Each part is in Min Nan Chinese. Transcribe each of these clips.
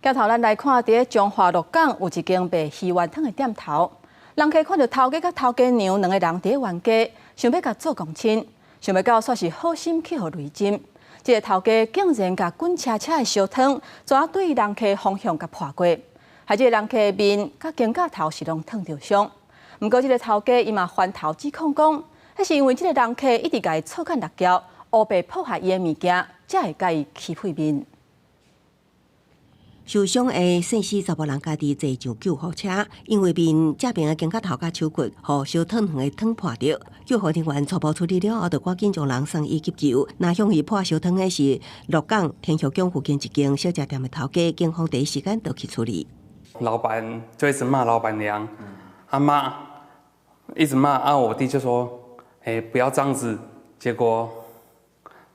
鏡頭咱來看，佇咧彰化鹿港有一間賣魚丸湯的店頭，人客看著頭家佮頭家娘兩個人佇咧冤家，想欲共做公親，想袂到煞是好心去予雷針。這個頭家竟然共滾車車的燒湯，怎對人客方向共潑過，害這個人客的面佮肩胛頭是攏燙著傷。毋過這個頭家伊嘛翻頭指控講，彼是因為這個人客一直共伊臭牽搦撬，烏白破壞伊的物件，才會共伊起屁面。受傷的姓施查埔人家己坐上救護車，因為面這邊的肩胛頭佮手骨，予燒湯圓的湯潑著。救護人員初步處理了後，就趕緊將人送醫急救。若向伊潑燒湯的是鹿港天后宮附近一間小食店的頭家，警方第一時間就去處理。老闆就一直罵老闆娘，啊罵，一直罵，啊我弟就說，欸，不要這樣子。結果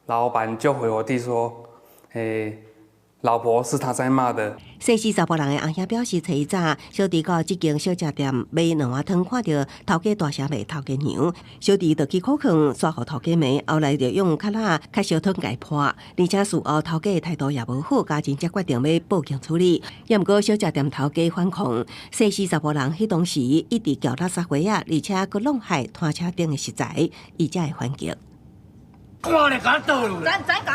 老闆就回我弟說，欸，老婆是他在罵的。姓施查埔人的阿兄表示，初一早小弟到這間小食店買兩碗湯，看著頭家大聲罵頭家娘，小弟就去苦勸，煞予頭家罵，後來就用跤仔較燒湯共潑，而且事後頭家的態度也無好，家人才決定欲報警處理。也毋過小食店頭家反控，姓施查埔人彼當時一直撬垃圾貨仔，而且閣弄害攤車頂的食材，伊才會反擊。看咧，共倒落。咱咱共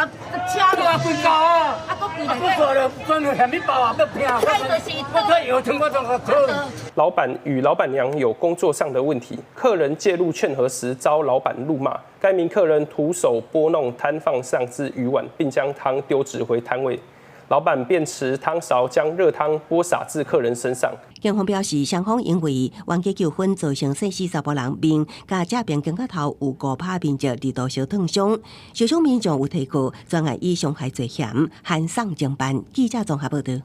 車。對啊，規高啊！啊，閣規啊，閣做了，專門蝦米包啊，欲拼。我睇藥湯我總較好。老闆與老闆娘有工作上的問題，客人介入勸和時遭老闆怒罵。該名客人徒手撥弄攤放上之魚碗，並將湯丟擲回攤位。老闆便持湯勺將熱湯潑灑至客人身上。警方表示，雙方因為冤家糾紛造成姓施查埔人面佮這邊肩胛頭有5趴面積二度燒燙傷，受傷民眾有提告，專案以傷害罪嫌函送偵辦。記者綜合報道。